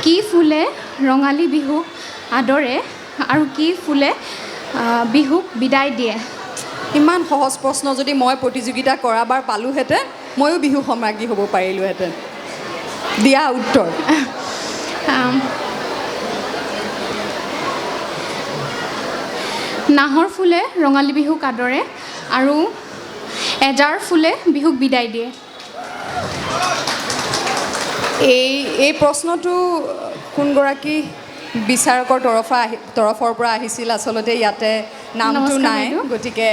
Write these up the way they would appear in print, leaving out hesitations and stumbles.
কি ফুলে ৰঙালী বিহুক আদৰে আৰু কি ফুলে বিহুক বিদায় দিয়ে? ইমান সহজ প্ৰশ্ন যদি মই প্ৰতিযোগিতা কৰাবাৰ পালোহেঁতেন, ময়ো বিহু সম্ৰাজ্ঞী হ'ব পাৰিলোহেঁতেন। দিয়া উত্তৰ। নাহৰ ফুলে ৰঙালী বিহুক আদৰে আৰু এজাৰ ফুলে বিহুক বিদায় দিয়ে। এই প্ৰশ্নটো কোনগৰাকী বিচাৰকৰ তৰফৰ পৰা আহিছিল? আচলতে ইয়াতে নামটো নমস্কাৰ নাই, বাইদেউ। গতিকে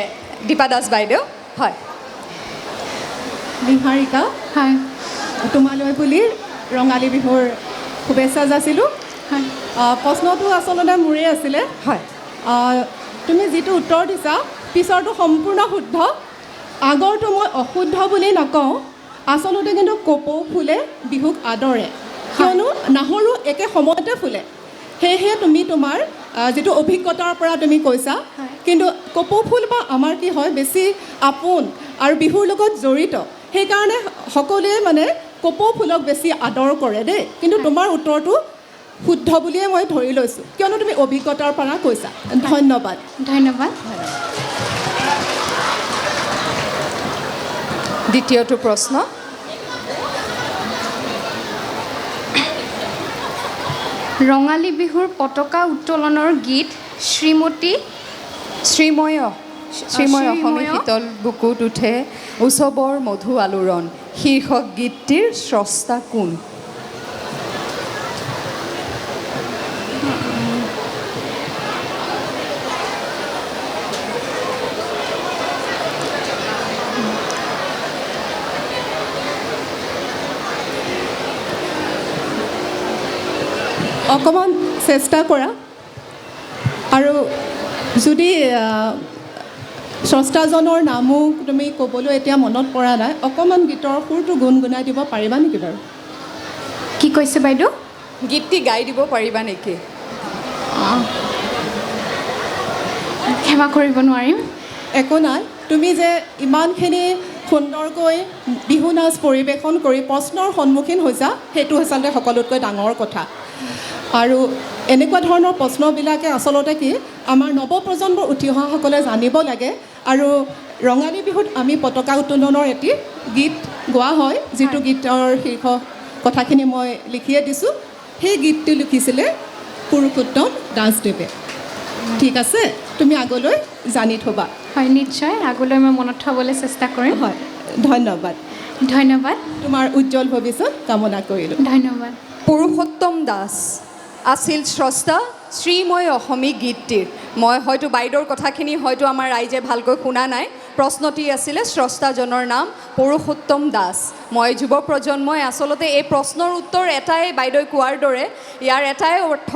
দীপা দাস বাইদেউ। হয়। নিহাৰিকা, হয়। তোমালৈ বুলি ৰঙালী বিহুৰ শুভেচ্ছা যাচিলোঁ। হয়। প্ৰশ্নটো আচলতে মোৰেই আছিলে। হয়। তুমি যিটো উত্তৰ দিছা পিছৰটো সম্পূৰ্ণ শুদ্ধ, আগৰটো মই অশুদ্ধ বুলি নকওঁ। আচলতে কিন্তু কপৌ ফুলে বিহুক আদৰে, কিয়নো নাহৰো একে সময়তে ফুলে। সেয়েহে তুমি তোমাৰ যিটো অভিজ্ঞতাৰ পৰা তুমি কৈছা, কিন্তু কপৌ ফুল বা আমাৰ কি হয় বেছি আপোন আৰু বিহুৰ লগত জড়িত, সেইকাৰণে সকলোৱে মানে কপৌ ফুলক বেছি আদৰ কৰে দেই। কিন্তু তোমাৰ উত্তৰটো শুদ্ধ বুলিয়ে মই ধৰি লৈছোঁ, কিয়নো তুমি অভিজ্ঞতাৰ পৰা কৈছা। ধন্যবাদ। ধন্যবাদ। দ্বিতীয়টো প্ৰশ্ন। ৰঙালী বিহুৰ পতাকা উত্তোলনৰ গীত শ্ৰীমতী শ্ৰীময় শ্ৰীময় অসমী শ্ৰীময়। শীতল বুকুত উঠে উৎসৱৰ মধু আলোড়ন শীৰ্ষক গীতটিৰ স্ৰষ্টা কোন? অকণমান চেষ্টা কৰা, আৰু যদি স্ৰষ্টাজনৰ নামো তুমি ক'বলৈ এতিয়া মনত পৰা নাই, অকণমান গীতৰ সুৰটো গুণগুণাই দিব পাৰিবা নেকি বাৰু? কি কৈছে বাইদেউ? গীতটি গাই দিব পাৰিবা নেকি? ক্ষমা কৰিব নোৱাৰিম। একো নাই, তুমি যে ইমানখিনি সুন্দৰকৈ বিহু নাচ পৰিৱেশন কৰি প্ৰশ্নৰ সন্মুখীন হৈছা, সেইটো আচলতে সকলোতকৈ ডাঙৰ কথা। আৰু এনেকুৱা ধৰণৰ প্ৰশ্নবিলাকে আচলতে কি আমাৰ নৱপ্ৰজন্মৰ উঠি অহাসকলে জানিব লাগে। আৰু ৰঙালী বিহুত আমি পতাকা উত্তোলনৰ এটি গীত গোৱা হয়, যিটো গীতৰ শীৰ্ষ কথাখিনি মই লিখিয়ে দিছোঁ। সেই গীতটো লিখিছিলে পুৰুষোত্তম দাসদেৱে। ঠিক আছে, তুমি আগলৈ জানি থ'বা। হয়, নিশ্চয় আগলৈ মই মনত থ'বলৈ চেষ্টা কৰিম। হয়, ধন্যবাদ। ধন্যবাদ। তোমাৰ উজ্জ্বল ভৱিষ্যত কামনা কৰিলোঁ। ধন্যবাদ। পুৰুষোত্তম দাস আছিল স্ৰষ্টা শ্ৰীময় অসমী গীতটিৰ। মই হয়তো বাইদেউৰ কথাখিনি হয়তো আমাৰ ৰাইজে ভালকৈ শুনা নাই। প্ৰশ্নটি আছিলে স্ৰষ্টাজনৰ নাম পুৰুষোত্তম দাস। মই যুৱ প্ৰজন্মই আচলতে এই প্ৰশ্নৰ উত্তৰ এটাই, বাইদেউ কোৱাৰ দৰে ইয়াৰ এটাই অৰ্থ,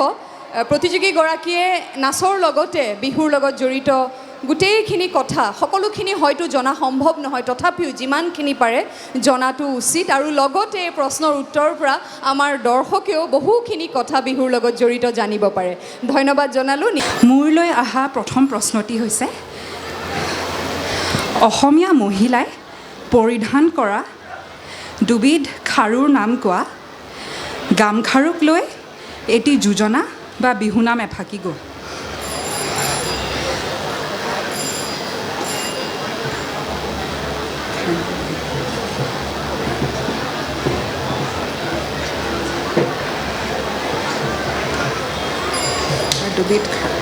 প্ৰতিযোগীগৰাকীয়ে নাচৰ লগতে বিহুৰ লগত জড়িত গোটেইখিনি কথা সকলোখিনি হয়তো জনা সম্ভৱ নহয়, তথাপিও যিমানখিনি পাৰে জনাটো উচিত। আৰু লগতে এই প্ৰশ্নৰ উত্তৰৰ পৰা আমাৰ দৰ্শকেও বহুখিনি কথা বিহুৰ লগত জড়িত জানিব পাৰে। ধন্যবাদ জনালোঁ। মোৰলৈ অহা প্ৰথম প্ৰশ্নটি হৈছে, অসমীয়া মহিলাই পৰিধান কৰা দুবিধ খাৰুৰ নাম কোৱা, গামখাৰুক লৈ এটি যোজনা বা বিহুনাম এফাকি গোৱা। দুবিধ খাৰু।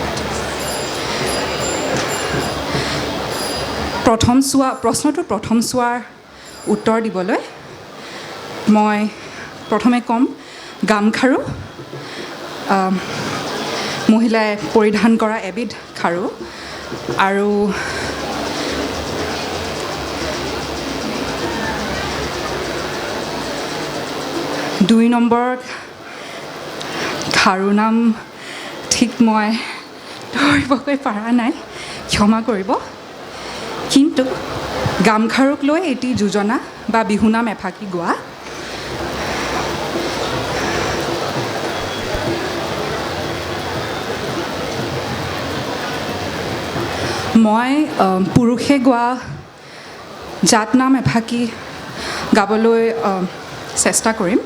প্ৰশ্নটোৰ প্ৰথম চোৱাৰ উত্তৰ দিবলৈ মই প্ৰথমে ক'ম গামখাৰু, মহিলাই পৰিধান কৰা এবিধ খাৰু, আৰু দুই নম্বৰ খাৰু নাম ঠিক মই ধৰিবগৈ পৰা নাই, ক্ষমা কৰিব। কিন্তু গামখাৰুক লৈ এটি যোজনা বা বিহুনাম এফাকি গোৱা। মই পুৰুষে গোৱা জাত নাম এফাকি গাবলৈ চেষ্টা কৰিম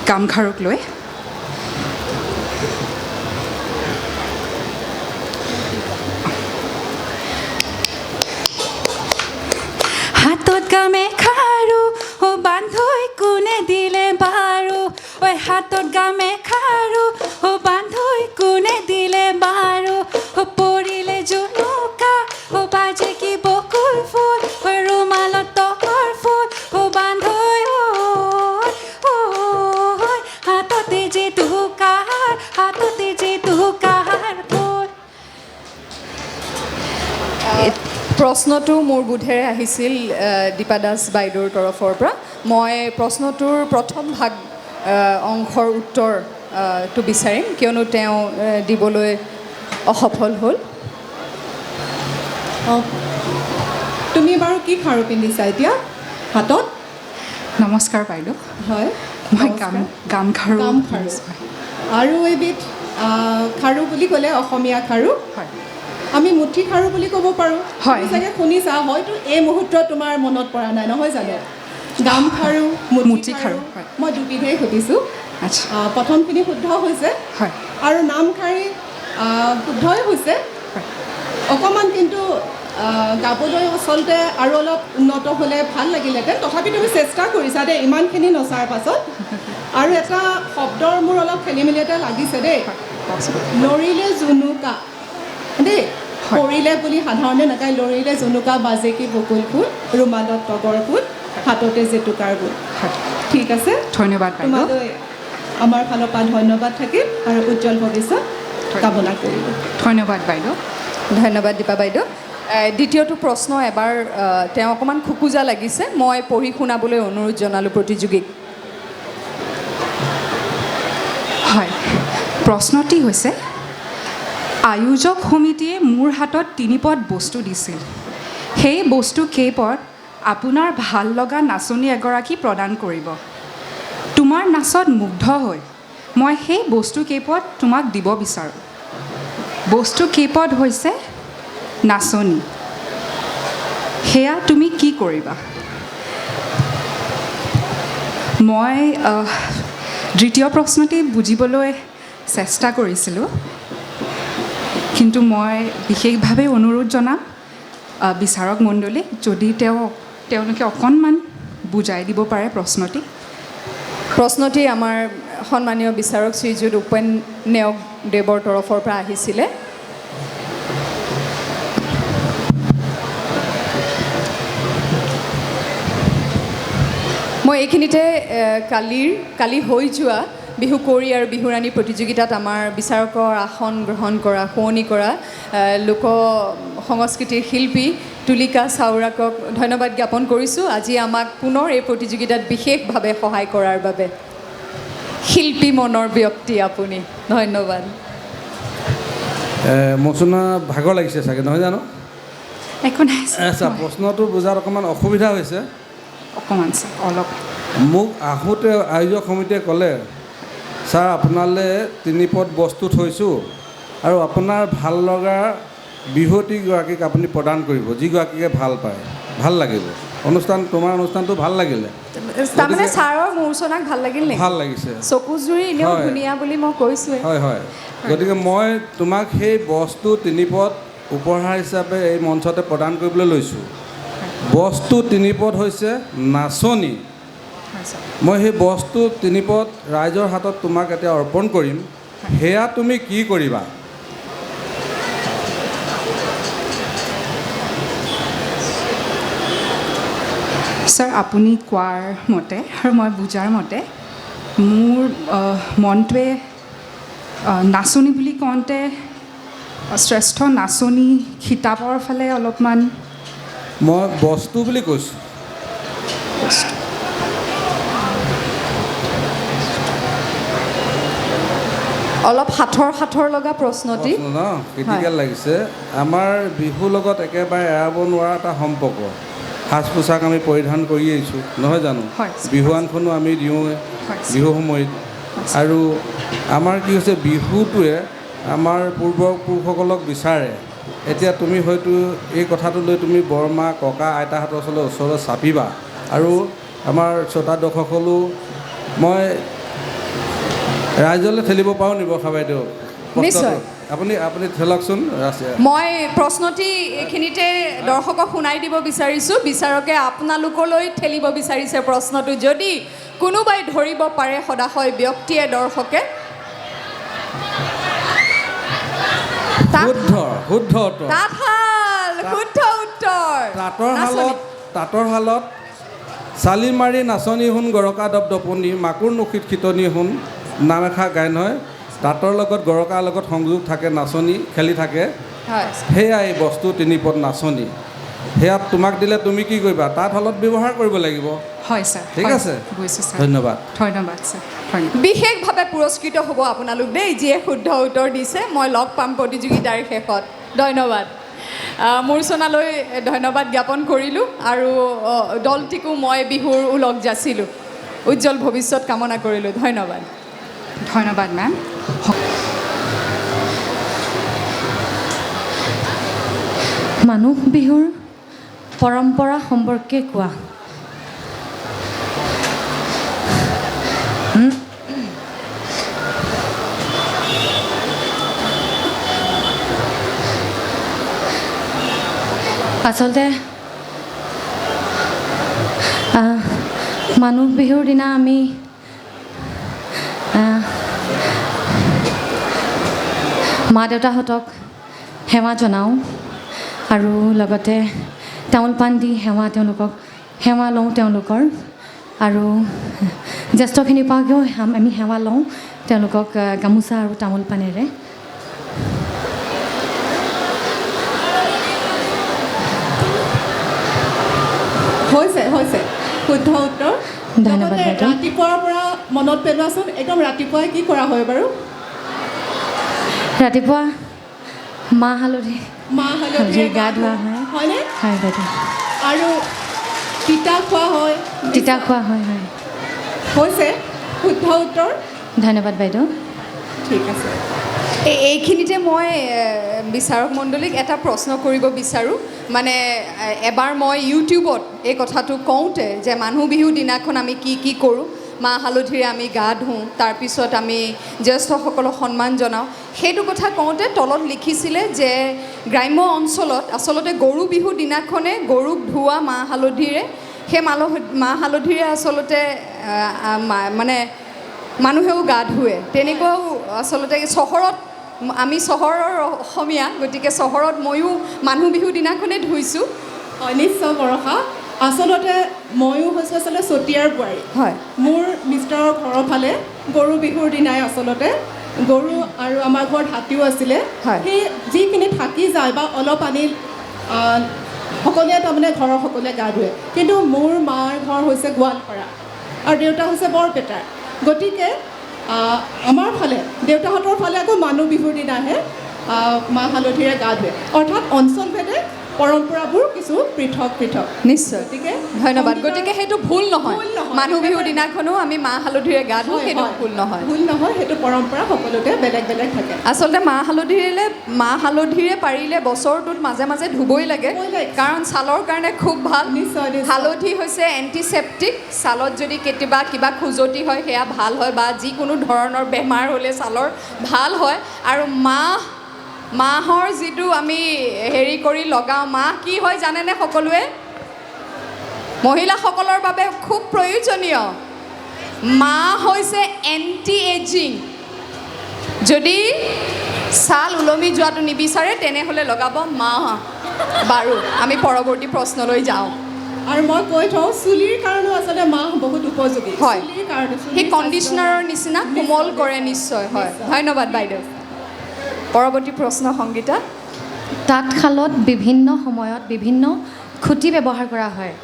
গামখাৰুক লৈ। গামে খাৰু অ বান্ধৈ কোনে দিলে বাৰু, ঐ হাতত গামে খাৰু অ বান্ধৈ কোনে দিলে বাৰু, অ পৰিলে জুনুকা অ বাজে কি বকুল ফুল, ঐ ৰুমালত তগৰ ফুল অ বান্ধৈ ঐ ঐ হাততে যে তুকাৰ, হাততে যে তুকাৰ ফুল। প্ৰশ্নটো মোৰ বোধেৰে আহিছিল দীপা দাস বাইদেউৰ তৰফৰ পৰা। মই প্ৰশ্নটোৰ প্ৰথম ভাগ অংশৰ উত্তৰটো বিচাৰিম, কিয়নো তেওঁ দিবলৈ অসফল হ'ল। তুমি বাৰু কি খাৰু পিন্ধিছা এতিয়া হাতত? নমস্কাৰ বাইদেউ। হয়, মই গামখাৰু। গামখাৰু। আৰু এবিধ খাৰু বুলি ক'লে অসমীয়া খাৰু, হয়, আমি মুঠি খাৰু বুলি ক'ব পাৰোঁ। হয়। তুমি চাগে শুনিছা, হয়তো এই মুহূৰ্তত তোমাৰ মনত পৰা নাই, নহয় জানো? গামখাৰু, মুঠি খাৰু, মই দুবিধেই সুধিছোঁ। আচ্ছা। প্ৰথমখিনি শুদ্ধ হৈছে। হয়। আৰু নামখাৰী শুদ্ধই হৈছে। হয়। অকণমান কিন্তু গাবলৈ আচলতে আৰু অলপ উন্নত হ'লে ভাল লাগিলহেঁতেন, তথাপি তুমি চেষ্টা কৰিছা দেই ইমানখিনি নচাৰ পাছত। আৰু এটা শব্দৰ মোৰ অলপ খেলি মেলি এটা লাগিছে দেই, লৰিলে জুনুকা দেই, পৰিলে বুলি সাধাৰণতে নাগায়, লৰিলে জুনুকা বাজে কি বকুল ফুল, ৰুমালত তগৰ ফুল, হাততে জেতুকাৰ ফুল। ঠিক আছে, ধন্যবাদ বাইদেউ। তোমালৈ আমাৰ ফালৰ পৰা ধন্যবাদ থাকিল আৰু উজ্জ্বল ভৱিষ্যত কামনা কৰিলোঁ। ধন্যবাদ বাইদেউ। ধন্যবাদ দীপা বাইদেউ। দ্বিতীয়টো প্ৰশ্ন এবাৰ তেওঁ অকণমান খোকোজা লাগিছে, মই পঢ়ি শুনাবলৈ অনুৰোধ জনালোঁ প্ৰতিযোগীক। হয়, প্ৰশ্নটি হৈছে, আয়োজক সমিতিয়ে মোৰ হাতত তিনিপদ বস্তু দিছিল, সেই বস্তু কেইপদ আপোনাৰ ভাল লগা নাচনী এগৰাকী প্ৰদান কৰিব। তোমাৰ নাচত মুগ্ধ হৈ মই সেই বস্তু কেইপদ তোমাক দিব বিচাৰোঁ। বস্তু কেইপদ হৈছে নাচনী, সেয়া তুমি কি কৰিবা? মই দ্বিতীয় প্ৰশ্নটি বুজিবলৈ চেষ্টা কৰিছিলোঁ, কিন্তু মই বিশেষভাৱে অনুৰোধ জনাম বিচাৰক মণ্ডলীক, যদি তেওঁলোকে অকণমান বুজাই দিব পাৰে প্ৰশ্নটি। প্ৰশ্নটি আমাৰ সন্মানীয় বিচাৰক শ্ৰীযুত উপেন নেওগ দেৱৰ তৰফৰ পৰা আহিছিলে। মই এইখিনিতে কালি হৈ যোৱা বিহু কুঁৱৰী আৰু বিহুৰাণী প্ৰতিযোগিতাত আমাৰ বিচাৰকৰ আসন গ্ৰহণ কৰা, শুৱনি কৰা লোক সংস্কৃতিৰ শিল্পী তুলিকা চাউৰাকক ধন্যবাদ জ্ঞাপন কৰিছোঁ, আজি আমাক পুনৰ এই প্ৰতিযোগিতাত বিশেষভাৱে সহায় কৰাৰ বাবে। শিল্পী মনৰ ব্যক্তি আপুনি, ধন্যবাদ। মচুনা ভাগৰ লাগিছে চাগে, নহয় জানো? একো নাই। আচ্ছা, প্ৰশ্নটো বুজাত অকণমান অসুবিধা হৈছে। অকণমান ছাৰ, অলপ। মোক আহোঁতে আয়োজক সমিতিয়ে ক'লে, ছাৰ আপোনালৈ তিনিপদ বস্তু থৈছোঁ আৰু আপোনাৰ ভাল লগা বিহুৱতীগৰাকীক আপুনি প্ৰদান কৰিব, যিগৰাকীকে ভাল পায়, ভাল লাগিব অনুষ্ঠান, তোমাৰ অনুষ্ঠানটো ভাল লাগিলে। তাৰমানে ছাৰৰ মূৰ্ছনাক ভাল লাগিল নেকি? ভাল লাগিছে। চকুজুৰি এনেও ধুনীয়া বুলি মই কৈছোঁৱেই। হয় হয়, গতিকে মই তোমাক সেই বস্তু তিনিপদ উপহাৰ হিচাপে এই মঞ্চতে প্ৰদান কৰিবলৈ লৈছোঁ। বস্তু তিনিপদ হৈছে নাচনী। মই সেই বস্তু তিনিপদ ৰাইজৰ হাতত তোমাক এতিয়া অৰ্পণ কৰিম, সেয়া তুমি কি কৰিবা? ছাৰ, আপুনি কোৱাৰ মতে আৰু মই বুজাৰ মতে মোৰ মনটোৱে নাচনী বুলি কওঁতে শ্ৰেষ্ঠ নাচনী খিতাপৰ ফালে অলপমান। মই বস্তু বুলি কৈছোঁ। অলপ সাঁথৰ সাঁথৰ লগা প্ৰশ্নটি। প্ৰশ্ন ন, ক্ৰিটিকেল লাগিছে। আমাৰ বিহুৰ লগত একেবাৰে এৰাব নোৱাৰা এটা সম্পৰ্ক। সাজ পোছাক আমি পৰিধান কৰি আহিছোঁ, নহয় জানো? বিহুৱানখনো আমি দিওঁ বিহু সময়ত। আৰু আমাৰ কি হৈছে, বিহুটোৱে আমাৰ পূৰ্বপুৰুষসকলক বিচাৰে। এতিয়া তুমি হয়তো এই কথাটো লৈ তুমি বৰমা, ককা, আইতাহঁতৰ ওচৰলৈ চাপিবা। আৰু আমাৰ শ্ৰোতা দৰ্শকসকলো মই ৰাইজলৈ ঠেলিব পাৰোঁ নি বৰ্ষা বাইদেউ? নিশ্চয়। আপুনি আপুনি ঠেলকচোন। মই প্ৰশ্নটি এইখিনিতে দৰ্শকক শুনাই দিব বিচাৰিছোঁ। বিচাৰকে আপোনালোকলৈ ঠেলিব বিচাৰিছে প্ৰশ্নটো, যদি কোনোবাই ধৰিব পাৰে সদাশয় ব্যক্তিয়ে, দৰ্শকে। শুদ্ধ শুদ্ধ উত্তৰ। তাঁতশাল, শুদ্ধ উত্তৰ। তাঁতৰ শালত চালি মাৰি নাচনী শুন, গৰকা দপদপনি, মাকুৰ নখীত খিটনি শুন, নাম এষাৰ গায় নহয়। তাঁতৰ লগত গৰকাৰ লগত সংযোগ থাকে, নাচনী খেলি থাকে। সেয়া এই বস্তু তিনিপদ নাচনী। সেয়া তোমাক দিলে তুমি কি কৰিবা? তাঁতশালত ব্যৱহাৰ কৰিব লাগিব। হয় ছাৰ। ঠিক আছে, ধন্যবাদ। ধন্যবাদ ছাৰ। বিশেষভাৱে পুৰস্কৃত হ'ব আপোনালোক দেই, যিয়ে শুদ্ধ উত্তৰ দিছে। মই লগ পাম প্ৰতিযোগিতাৰ শেষত। ধন্যবাদ। মূৰ্ছনালৈ ধন্যবাদ জ্ঞাপন কৰিলোঁ আৰু দলটিকো মই বিহুৰ ওলগ যাচিলোঁ। উজ্জ্বল ভৱিষ্যত কামনা কৰিলোঁ। ধন্যবাদ। ধন্যবাদ মেম। মানুহ বিহুৰ পৰম্পৰা সম্পৰ্কে কোৱা। আচলতে মানুহ বিহুৰ দিনা আমি মা দেউতাহঁতক সেৱা জনাওঁ আৰু লগতে তামোল পাণ দি সেৱা তেওঁলোকক সেৱা লওঁ তেওঁলোকৰ, আৰু জ্যেষ্ঠখিনিৰ পৰাও আমি সেৱা লওঁ তেওঁলোকক গামোচা আৰু তামোল পাণেৰে। হৈছে হৈছে, শুদ্ধ উত্তৰ। ধন্যবাদ। ৰাতিপুৱাৰ পৰা মনত পেলোৱাচোন, একদম ৰাতিপুৱাই কি কৰা হয় বাৰু? ৰাতিপুৱা মাহ হালধি, মাহ হালধি গা ধোৱা হয়, হয়নে? হয় বাইদেউ। আৰু তিতা খোৱা হয়? তিতা খোৱা হয়। হয়, হৈছে, শুদ্ধ উত্তৰ। ধন্যবাদ বাইদেউ। ঠিক আছে। এইখিনিতে মই বিচাৰক মণ্ডলীক এটা প্ৰশ্ন কৰিব বিচাৰোঁ। মানে এবাৰ মই ইউটিউবত এই কথাটো কওঁতে যে মানুহ বিহু দিনাখন আমি কি কি কৰোঁ, মাহ হালধিৰে আমি গা ধুওঁ, তাৰপিছত আমি জ্যেষ্ঠসকলক সন্মান জনাওঁ, সেইটো কথা কওঁতে তলত লিখিছিলে যে গ্ৰাম্য অঞ্চলত আচলতে গৰু বিহু দিনাখনে গৰুক ধোৱা মাহ হালধিৰে, সেই মাহ হালধিৰে আচলতে মানে মানুহেও গা ধুৱে। তেনেকুৱাও আচলতে চহৰত, আমি চহৰৰ অসমীয়া, গতিকে চহৰত ময়ো মানুহ বিহু দিনাখনে ধুইছোঁ। হয়, নিশ্চয় বৰষা। আচলতে ময়ো হৈছোঁ আচলতে চতিয়াৰ বোৱাৰী। হয়। মোৰ মিষ্টাৰৰ ঘৰৰ ফালে গৰু বিহুৰ দিনাই আচলতে গৰু, আৰু আমাৰ ঘৰত হাতীও আছিলে, সেই যিখিনি থাকি যায় বা অলপ আনি সকলোৱে তাৰমানে ঘৰৰ সকলোৱে গা ধুৱে। কিন্তু মোৰ মাৰ ঘৰ হৈছে গোৱালপাৰা আৰু দেউতা হৈছে বৰপেটাৰ, গতিকে আমাৰ ফালে দেউতাহঁতৰ ফালে আকৌ মানুহ বিহুৰ দিনাহে মাহ হালধিৰে গা ধুৱে। অৰ্থাৎ অঞ্চলভেদে পৰম্পৰাবোৰ কিছু পৃথক পৃথক। নিশ্চয়, গতিকে ধন্যবাদ। গতিকে সেইটো ভুল নহয়, মানুহ বিহুৰ দিনাখনো আমি মাহ হালধিৰে গা ধুওঁ, সেইটো ভুল নহয়। ভুল নহয়, সেইটো পৰম্পৰা সকলোতে বেলেগ বেলেগ থাকে। আচলতে মাহ হালধিৰে পাৰিলে বছৰটোত মাজে মাজে ধুবই লাগে, কাৰণ ছালৰ কাৰণে খুব ভাল। নিশ্চয়। হালধি হৈছে এণ্টিছেপ্টিক, ছালত যদি কেতিয়াবা কিবা খজুৱতি হয় সেয়া ভাল হয়, বা যিকোনো ধৰণৰ বেমাৰ হ'লে ছালৰ ভাল হয়। আৰু মাহৰ যিটো আমি হেৰি কৰি লগাওঁ, মাহ কি হয় জানেনে সকলোৱে? মহিলাসকলৰ বাবে খুব প্ৰয়োজনীয়। মাহ হৈছে এণ্টি এজিং। যদি ছাল ওলমি যোৱাটো নিবিচাৰে তেনেহ'লে লগাব মাহ। বাৰু, আমি পৰৱৰ্তী প্ৰশ্নলৈ যাওঁ। আৰু মই কৈ থওঁ, চুলিৰ কাৰণেও আচলতে মাহ বহুত উপযোগী। হয়, সেই কণ্ডিশ্যনাৰৰ নিচিনা কোমল কৰে। নিশ্চয় হয়। ধন্যবাদ বাইদেউ। পৰৱৰ্তী প্ৰশ্ন সংগীতা। তাঁতশালত বিভিন্ন সময়ত বিভিন্ন খুঁটি ব্যৱহাৰ কৰা হয়,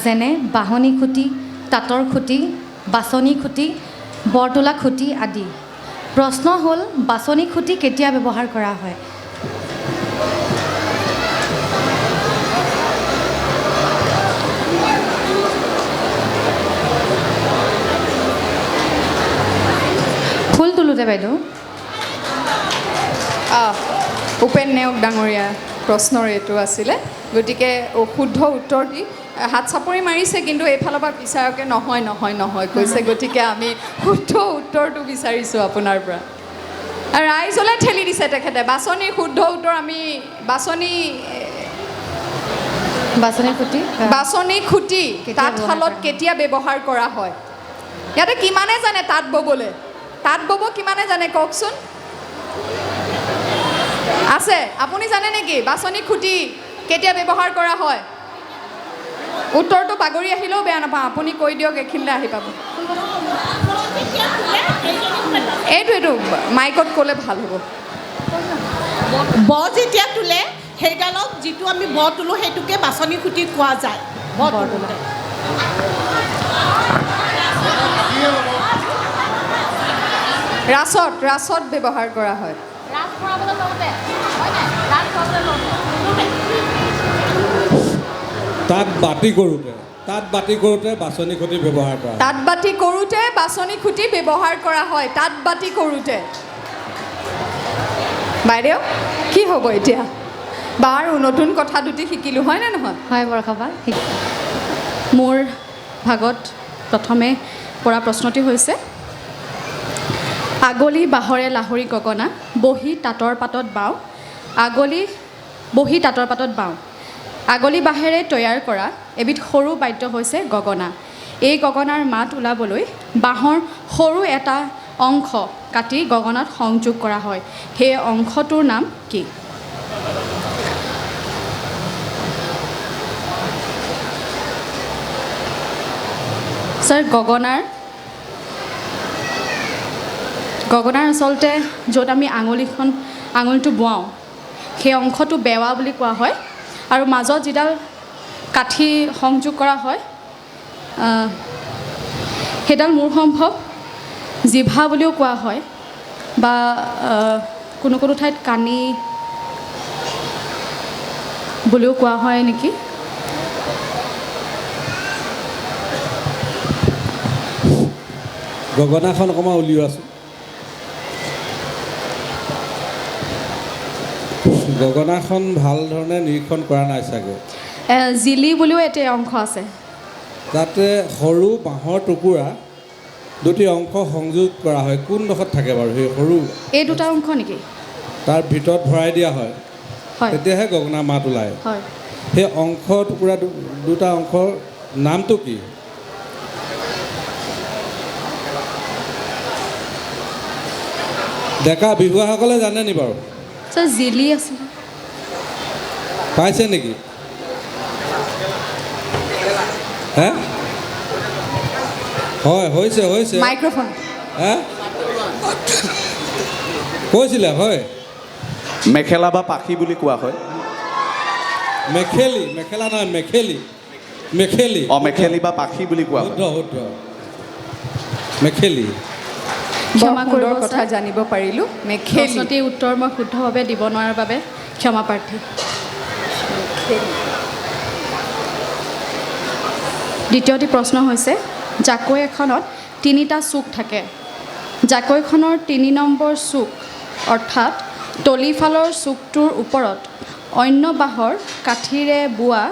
যেনে বাঁহনি খুঁটি, তাঁতৰ খুঁটি, বাচনি খুঁটি, বৰতোলা খুঁটি আদি। প্ৰশ্ন হ'ল, বাচনি খুঁটি কেতিয়া ব্যৱহাৰ কৰা হয়? ফুল তোলোতে বাইদেউ। উপেন নেওগ ডাঙৰীয়া প্ৰশ্নৰ এইটো আছিলে, গতিকে শুদ্ধ উত্তৰ দি হাত চাপৰি মাৰিছে, কিন্তু এইফালৰ পৰা বিচাৰকে নহয় নহয় নহয় কৈছে, গতিকে আমি শুদ্ধ উত্তৰটো বিচাৰিছোঁ আপোনাৰ পৰা। ৰাইজলৈ ঠেলি দিছে তেখেতে। বাছনিৰ শুদ্ধ উত্তৰ আমি বাছনি বাছনি খুঁটি, বাছনি খুঁটি তাঁতশালত কেতিয়া ব্যৱহাৰ কৰা হয়? ইয়াতে কিমানে জানে তাঁত ববলৈ? তাঁত বব কিমানে জানে কওকচোন? আছে? আপুনি জানে নেকি বাছনি খুঁটি কেতিয়া ব্যৱহাৰ কৰা হয়? উত্তৰটো বাগৰি আহিলেও বেয়া নাপাওঁ, আপুনি কৈ দিয়ক, এইখিনিলৈ আহি পাব। এইটো এইটো মাইকত ক'লে ভাল হ'ব। ব যেতিয়া তোলে সেইডালক যিটো আমি ব তোলোঁ সেইটোকে বাছনি খুঁটি কোৱা যায়। ব তোলোঁতে ৰাছত ৰাছত ব্যৱহাৰ কৰা হয়। তাঁত বাতি কৰোঁতে, তাঁত বাতি কৰোঁতে বাছনি খুঁটি ব্যৱহাৰ কৰা হয়। তাঁত বাতি কৰোঁতে বাছনি খুঁটি ব্যৱহাৰ কৰা হয়। তাঁত বাতি কৰোঁতে। বাইদেউ কি হ'ব এতিয়া? বাৰু নতুন কথা দুটি শিকিলোঁ, হয়নে নহয়? হয় বৰষা। মোৰ ভাগত প্ৰথমে পৰা প্ৰশ্নটি হৈছে, আগলি বাঁহৰে লাহৰি গগনা বহি তাঁতৰ পাতত বাওঁ, আগলি বহি তাঁতৰ পাতত বাওঁ। আগলি বাঁহেৰে তৈয়াৰ কৰা এবিধ সৰু বাদ্য হৈছে গগনা। এই গগনাৰ মাত ওলাবলৈ বাঁহৰ সৰু এটা অংশ কাটি গগনাত সংযোগ কৰা হয়। সেই অংশটোৰ নাম কি? ছাৰ, গগনাৰ গগনাৰ আচলতে য'ত আমি আঙুলিখন আঙুলিটো বোৱাওঁ সেই অংশটো বেৱা বুলি কোৱা হয়, আৰু মাজত যিডাল কাঠি সংযোগ কৰা হয় সেইডাল মোৰ সম্ভৱ জিভা বুলিও কোৱা হয়, বা কোনো কোনো ঠাইত কানি বুলিও কোৱা হয় নেকি। গগনাখন অকণমান উলিওৱাচোন। গগনাখন ভাল ধৰণে নিৰীক্ষণ কৰা নাই চাগে। জিলি বুলিও এটা অংশ আছে। তাতে সৰু বাঁহৰ টুকুৰা দুটি অংশ সংযোগ কৰা হয়। কোনডোখৰত থাকে বাৰু সেই সৰু? এই দুটা অংশ নেকি? তাৰ ভিতৰত ভৰাই দিয়া হয়, তেতিয়াহে গগনা মাত ওলায়। সেই অংশ টুকুৰা দুটা অংশৰ নামটো কি? ডেকা বিহুৱাসকলে জানে নি বাৰু? ছাৰ জিলি আছে। পাইছে নেকি? হে, হয়, হৈছে হৈছে। মাইক্ৰফোন হে কৈছিলে হয়। মেখেলা বা পাখি বুলি কোৱা হয়। মেখেলি, মেখেলা নহয়, মেখেলি, মেখেলি। অঁ, মেখেলি বা পাখি বুলি কোৱা হয়। শুদ্ধ শুদ্ধ, মেখেলি। ক্ষমা কৰিব, কথা জানিব পাৰিলোঁ। মেখেলি। প্ৰশ্নটিৰ উত্তৰ মই শুদ্ধভাৱে দিব নোৱাৰাৰ বাবে ক্ষমা প্ৰাৰ্থী। দ্বিতীয়টি প্ৰশ্ন হৈছে, জাকৈ এখনত তিনিটা চুক থাকে। জাকৈখনৰ 3 নম্বৰ চুক অৰ্থাৎ তলিফালৰ চুকটোৰ ওপৰত অন্য বাঁহৰ কাঠিৰে বোৱা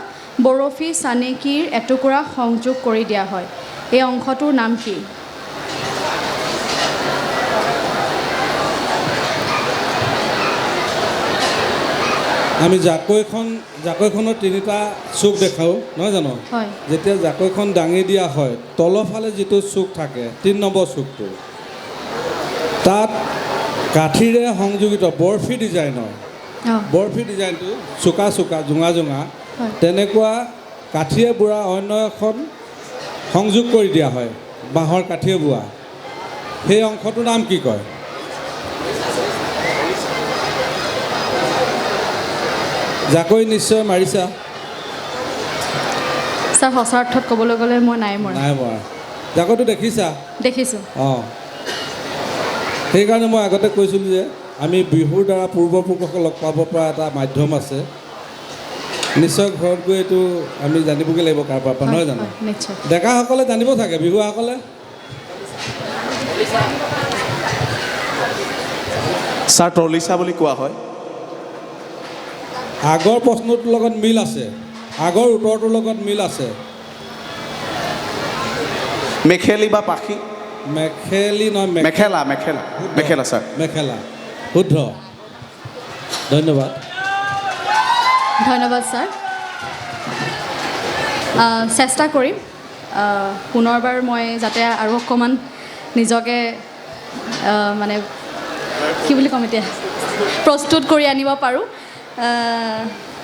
বৰফী চানেকিৰ এটুকুৰা সংযোগ কৰি দিয়া হয়। এই অংশটোৰ নাম কি? আমি জাকৈখনৰ তিনিটা চুক দেখাওঁ, নহয় জানো? হয়। যেতিয়া জাকৈখন দাঙি দিয়া হয় তলফালে যিটো চুক থাকে 3 নম্বৰ চুকটো, তাত কাঠিৰে সংযোগিত বৰফি ডিজাইনৰ, বৰফি ডিজাইনটো চোকা চোকা জোঙা জোঙা তেনেকুৱা কাঠিয়ে বোৱা অন্য এখন সংযোগ কৰি দিয়া হয়, বাঁহৰ কাঠিয়ে বোৱা। সেই অংশটোৰ নাম কি কয়? জাকৈ নিশ্চয় মাৰিছা? ছাৰ সঁচা অৰ্থত ক'বলৈ গ'লে মই নাই মৰা। নাই মৰা। জাকৈটো দেখিছা? দেখিছোঁ। অঁ, সেইকাৰণে মই আগতে কৈছিলোঁ যে আমি বিহুৰ দ্বাৰা পূৰ্বপুৰুষক লগ পাব পৰা এটা মাধ্যম আছে। নিশ্চয় ঘৰত গৈ এইটো আমি জানিবগৈ লাগিব কাৰোবাৰ পৰা, নহয় জানো? নিশ্চয়। ডেকাসকলে জানিব চাগে, বিহুৱাসকলে? ছাৰ তলিচা বুলি কোৱা হয়। আগৰ প্ৰশ্নটোৰ লগত মিল আছে, আগৰ উত্তৰটোৰ লগত মিল আছে। মেখেলি বা পাখি? মেখেলি নহয়, মেখেলা, মেখেলা, মেখেলা ছাৰ। মেখেলা। শুদ্ধ। ধন্যবাদ। ধন্যবাদ ছাৰ। চেষ্টা কৰিম পুনৰবাৰ মই যাতে আৰু অকণমান নিজকে মানে কি বুলি ক'ম এতিয়া প্ৰস্তুত কৰি আনিব পাৰোঁ।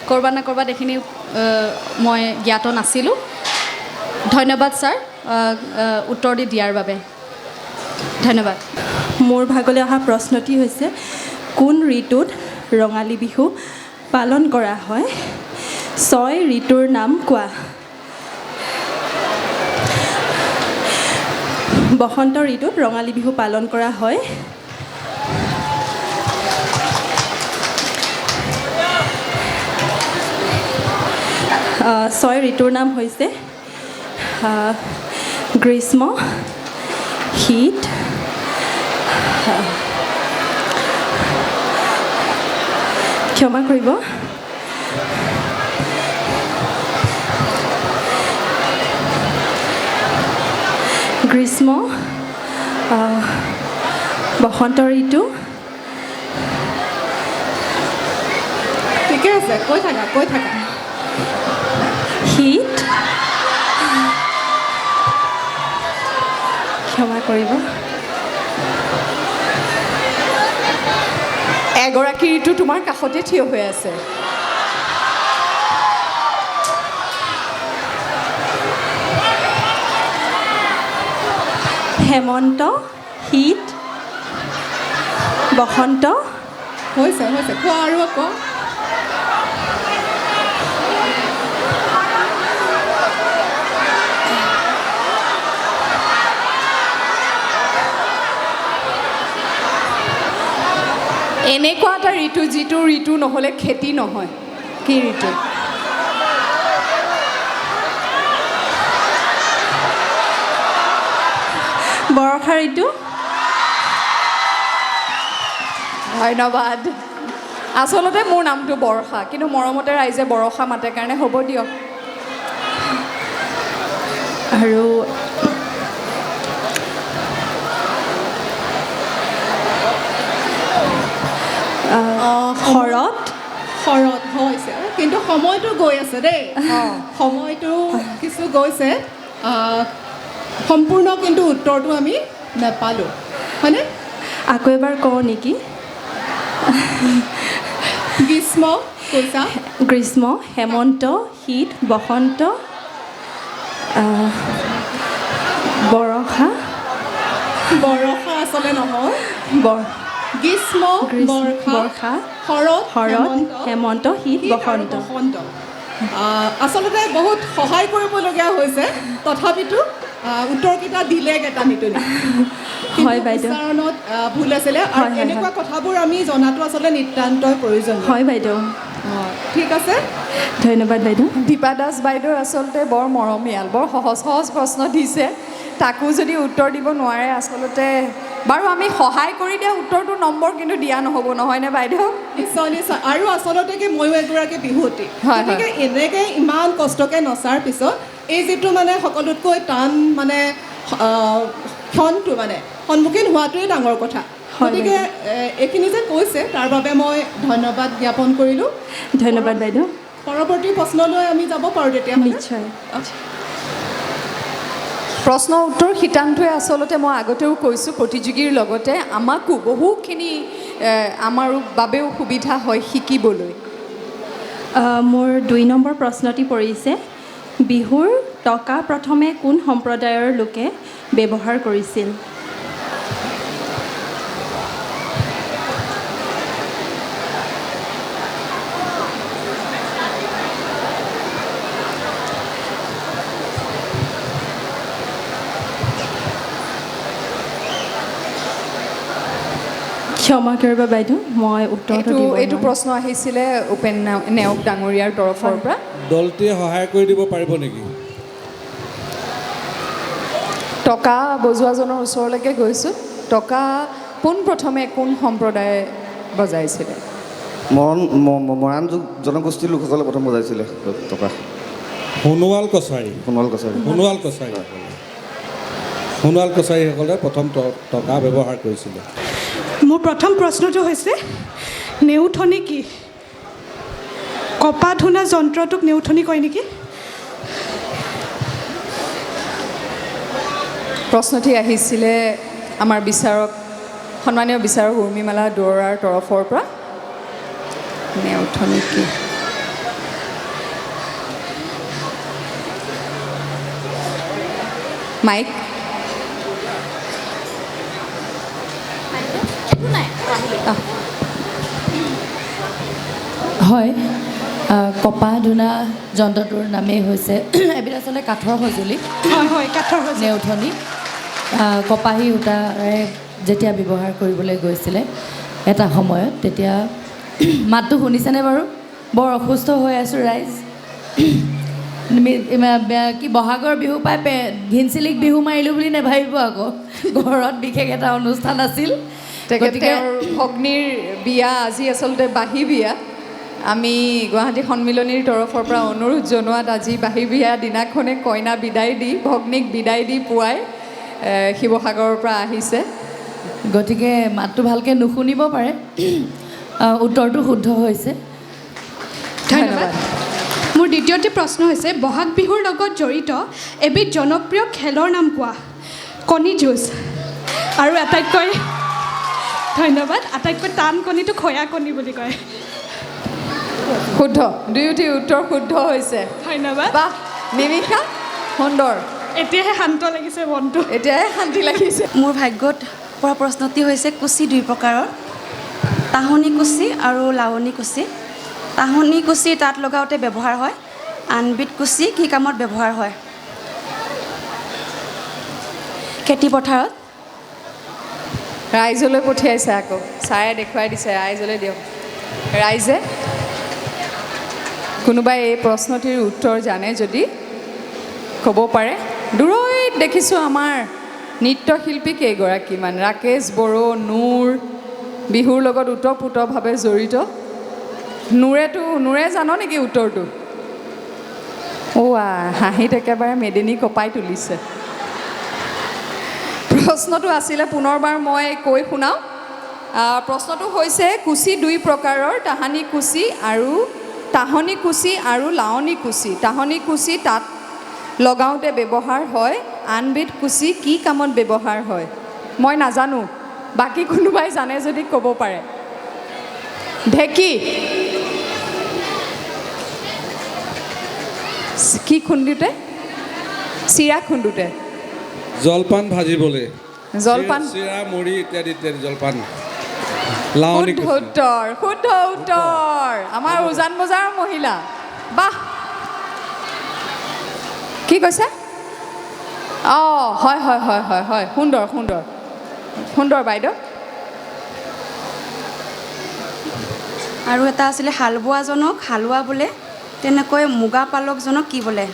ক'ৰবাত না ক'ৰবাত এইখিনি মই জ্ঞাত নাছিলোঁ। ধন্যবাদ ছাৰ উত্তৰ দি দিয়াৰ বাবে, ধন্যবাদ। মোৰ ভাগলৈ অহা প্ৰশ্নটি হৈছে, কোন ঋতুত ৰঙালী বিহু পালন কৰা হয়? 6 ঋতুৰ নাম কোৱা। বসন্ত ঋতুত ৰঙালী বিহু পালন কৰা হয়। ছয় ঋতুৰ নাম হৈছে গ্ৰীষ্ম, শীত, ক্ষমা কৰিব, গ্ৰীষ্ম, বসন্ত ঋতু। ঠিকে আছে, কৈ থাকা কৈ থাকা। শীত, ক্ষমা কৰিব। এগৰাকী ঋতু তোমাৰ কাষতে থিয় হৈ আছে। হেমন্ত, শীত, বসন্ত। হৈছে হৈছে, কোৱা আৰু কোৱা। এনেকুৱা এটা ঋতু যিটো ঋতু নহ'লে খেতি নহয়, কি ঋতু? বৰষা ঋতু। ধন্যবাদ। আচলতে মোৰ নামটো বৰ্ষা, কিন্তু মৰমতে ৰাইজে বৰষা মাতে কাৰণে হ'ব দিয়ক। আৰু শৰৎ। শৰৎ হৈছে, কিন্তু সময়টো গৈ আছে দেই, সময়টো কিছু গৈছে। সম্পূৰ্ণ কিন্তু উত্তৰটো আমি নাপালোঁ, হয়নে? আকৌ এবাৰ কওঁ নেকি? গ্ৰীষ্ম কৈছা। গ্ৰীষ্ম, হেমন্ত, শীত, বসন্ত, বৰষা। বৰষা আচলতে নহয়, গ্ৰীষ্ম, বৰ্ষা, শৰৎ, হেমন্ত, শীত, বসন্ত। বসন্ত। আচলতে বহুত সহায় কৰিবলগীয়া হৈছে, তথাপিতো উত্তৰকেইটা দিলে টানি টুনি। হয় বাইদেউ, উচ্চাৰণত ভুল আছিলে। আৰু এনেকুৱা কথাবোৰ আমি জনাটো আচলতে নিতান্তই প্ৰয়োজন। হয় বাইদেউ, ঠিক আছে, ধন্যবাদ বাইদেউ। দীপা দাস বাইদেউ আচলতে বৰ মৰমীয়াল, বৰ সহজ সহজ প্ৰশ্ন দিছে, তাকো যদি উত্তৰ দিব নোৱাৰে আচলতে। বাৰু আমি সহায় কৰি দিয়া উত্তৰটো নম্বৰ কিন্তু দিয়া নহ'ব, নহয়নে বাইদেউ? নিশ্চয় নিশ্চয়। আৰু আচলতে কি, ময়ো এগৰাকী বিহুৱতী, গতিকে এনেকৈ ইমান কষ্টকৈ নচাৰ পিছত এই যিটো মানে সকলোতকৈ টান মানে ক্ষণটো মানে সন্মুখীন হোৱাটোৱেই ডাঙৰ কথা। গতিকে এইখিনি যে কৈছে তাৰ বাবে মই ধন্যবাদ জ্ঞাপন কৰিলোঁ। ধন্যবাদ বাইদেউ। পৰৱৰ্তী প্ৰশ্নলৈ আমি যাব পাৰোঁ তেতিয়া। নিশ্চয়। প্ৰশ্ন উত্তৰ শিতানটোৱে আচলতে মই আগতেও কৈছোঁ, প্ৰতিযোগীৰ লগতে আমাকো বহুখিনি আমাৰ বাবেও সুবিধা হয় শিকিবলৈ। মোৰ 2 নম্বৰ প্ৰশ্নটি পৰিছে, বিহুৰ টকা প্ৰথমে কোন সম্প্ৰদায়ৰ লোকে ব্যৱহাৰ কৰিছিল? ক্ষমা কৰিব বাইদেউ, মই উত্তৰটো দিব এইটো প্ৰশ্ন আহিছিলে উপেন নেওগ ডাঙৰীয়াৰ তৰফৰ পৰা। দলটিয়ে সহায় কৰি দিব পাৰিব নেকি? টকা বজোৱাজনৰ ওচৰলৈকে গৈছোঁ। টকা পোনপ্ৰথমে কোন সম্প্ৰদায়ে বজাইছিলে? মৰাণ জনগোষ্ঠীৰ লোকসকলে প্ৰথম বজাইছিলে টকা। সোণোৱাল কছাৰী। সোণোৱাল কছাৰী। সোণোৱাল কছাৰী। সোণোৱাল কছাৰীসকলে প্ৰথম টকা ব্যৱহাৰ কৰিছিলে। মোৰ প্ৰথম প্ৰশ্নটো হৈছে নেওঠনি কি? কপা ধুনা যন্ত্ৰটোক নেওঠনি কয় নেকি? প্ৰশ্নটি আহিছিলে আমাৰ বিচাৰক, সন্মানীয় বিচাৰক উৰ্মিমালা দুৱৰাৰ তৰফৰ পৰা। নেওঠনি কি? মাইক। হয়, কপাহ ধুনা যন্ত্ৰটোৰ নামেই হৈছে এবিধ আচলতে কাঠৰ সঁজুলি। হয় হয়, কাঠৰ সঁজুলি। নেওঠনি কপাহী সূতাৰে যেতিয়া ব্যৱহাৰ কৰিবলৈ গৈছিলে এটা সময়ত, তেতিয়া মাতটো শুনিছেনে বাৰু? বৰ অসুস্থ হৈ আছোঁ ৰাইজ। কি বহাগৰ বিহু পাই ঘিনচিলিক বিহু মাৰিলোঁ বুলি নাভাবিব আকৌ, ঘৰত বিশেষ এটা অনুষ্ঠান আছিল। গতিকে ভগ্নীৰ বিয়া আজি আচলতে বাহী বিয়া। আমি গুৱাহাটী সন্মিলনীৰ তৰফৰ পৰা অনুৰোধ জনোৱাত আজি বাহী বিয়া দিনাখনে কইনা বিদায় দি, ভগ্নীক বিদায় দি পুৱাই শিৱসাগৰৰ পৰা আহিছে। গতিকে মাতটো ভালকৈ নুশুনিব পাৰে। উত্তৰটো শুদ্ধ হৈছে। ধন্যবাদ। মোৰ দ্বিতীয়টি প্ৰশ্ন হৈছে বহাগ বিহুৰ লগত জড়িত এবিধ জনপ্ৰিয় খেলৰ নাম কোৱা। কণী যুঁজ। আৰু আটাইতকৈ ধন্যবাদ, আটাইতকৈ টান কণীটো খয়া কণী বুলি কয়। শুদ্ধ, দুয়োটি উত্তৰ শুদ্ধ হৈছে। ধন্যবাদ। বাহ নিমিষা, সুন্দৰ। এতিয়াহে শান্ত লাগিছে মনটো। এতিয়াহে শান্তি লাগিছে। মোৰ ভাগ্যত পৰা প্ৰশ্নটি হৈছে কুচি দুই প্ৰকাৰৰ, তাহনি কুচি আৰু লাৱনি কুচি। তাহনি কুচি তাঁত লগাওঁতে ব্যৱহাৰ হয়, আনবিধ কুচি কি কামত ব্যৱহাৰ হয়? খেতি পথাৰত। ৰাইজলৈ পঠিয়াইছে, আকৌ ছাৰে দেখুৱাই দিছে, ৰাইজলৈ দিয়ক। ৰাইজে কোনোবাই এই প্ৰশ্নটিৰ উত্তৰ জানে যদি ক'ব পাৰে। দূৰৈত দেখিছোঁ আমাৰ নৃত্যশিল্পী কেইগৰাকীমান, ৰাকেশ বড়ো, নূৰ, বিহুৰ লগত ওতঃপ্ৰোতভাৱে জড়িত। নূৰে জান নেকি উত্তৰটো? অ' হাঁহিত একেবাৰে মেদিনী কঁপাই তুলিছে। প্ৰশ্নটো আছিলে, পুনৰবাৰ মই কৈ শুনাওঁ। প্ৰশ্নটো হৈছে কুচি দুই প্ৰকাৰৰ, তাহানি কুচি আৰু তাহনি কুচি আৰু লাৱনি কুচি। তাহনি কুচি তাঁত লগাওঁতে ব্যৱহাৰ হয়, আনবিধ কুচি কি কামত ব্যৱহাৰ হয়? মই নাজানো, বাকী কোনোবাই জানে যদি ক'ব পাৰে। ঢেঁকী। কি খুন্দোতে? চিৰা খুন্দোতে। জলপান ভাজিবলৈ। জলপান, চিৰা মুড়ি ইত্যাদি ইত্যাদি জলপান। লাৱনি শুদ্ধ উত্তৰ, শুদ্ধ উত্তৰ। আমাৰ উজান বজাৰৰ মহিলা। বাহ, কি কৈছে? অঁ হয় হয় হয় হয় হয়, সুন্দৰ সুন্দৰ সুন্দৰ বাইদেউ। আৰু এটা আছিলে হাল বোৱাজনক হালোৱা বোলে, তেনেকৈ মুগা পালকজনক কি বোলে?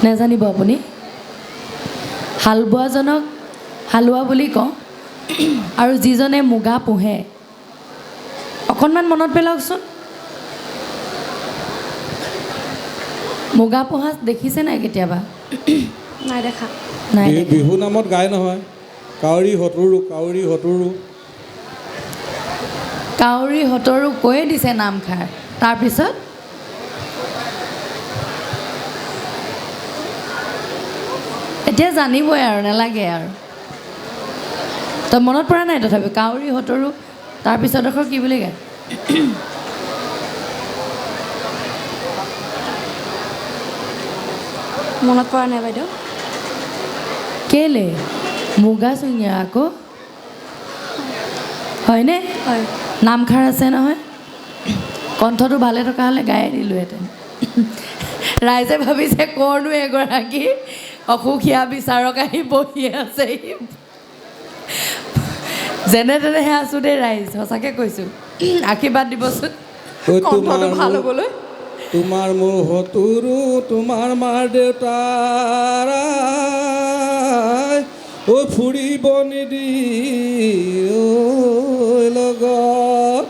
নাজানিব আপুনি। হাল বোৱাজনক হালোৱা বুলি কওঁ, আৰু যিজনে মুগা পোহে, অকণমান মনত পেলাওকচোন, মুগা পোহা দেখিছে নাই কেতিয়াবা? নাই দেখা। নাই। বিহু নামত গায় নহয়, কাউৰী হতৰু, কাউৰী হতৰু। কাউৰী হতৰু কৈয়ে দিছে নামষাৰ। তাৰপিছত এতিয়া জানিবই আৰু, নালাগে আৰু। তই মনত পৰা নাই তথাপি কাউৰী হতৰু, তাৰপিছত এডোখৰ কি বুলি গায়? মনত পৰা নাই বাইদেউ। কেলে? মুগা চুঙীয়া আকৌ, হয়নে? হয়। নামষাৰ আছে নহয়। কণ্ঠটো ভালে থকা হ'লে গায়ে দিলোঁহেঁতেন। ৰাইজে ভাবিছে ক'ৰনো এগৰাকী অসুখীয়া বিচাৰক আহি বহি আছে। যেনে তেনেহে আছোঁ দেই ৰাইজ, সঁচাকৈ কৈছোঁ, আশীৰ্বাদ দিবচোন কণ্ঠটো ভাল হ'বলৈ। তোমাৰ মোৰ হতুৰু, তোমাৰ মাৰ দেউতাৰ ঐ ফুৰিব নিদি লগত,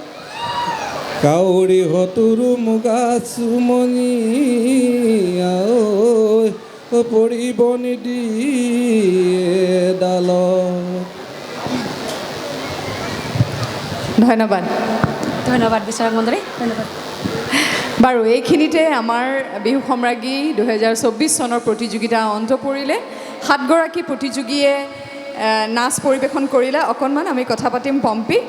কাউৰী হতুৰু মুগা চুমনি ঐ পৰিব নিদিয়ে ডালত। ধন্যবাদ। ধন্যবাদ বিচাৰক মণ্ডলী, ধন্যবাদ। বাৰু, এইখিনিতে আমাৰ বিহু সম্ৰাজ্ঞী 2024 চনৰ প্ৰতিযোগিতা অন্ত পৰিলে। 7গৰাকী প্ৰতিযোগীয়ে নাচ পৰিৱেশন কৰিলে। অকণমান আমি কথা পাতিম পম্পী।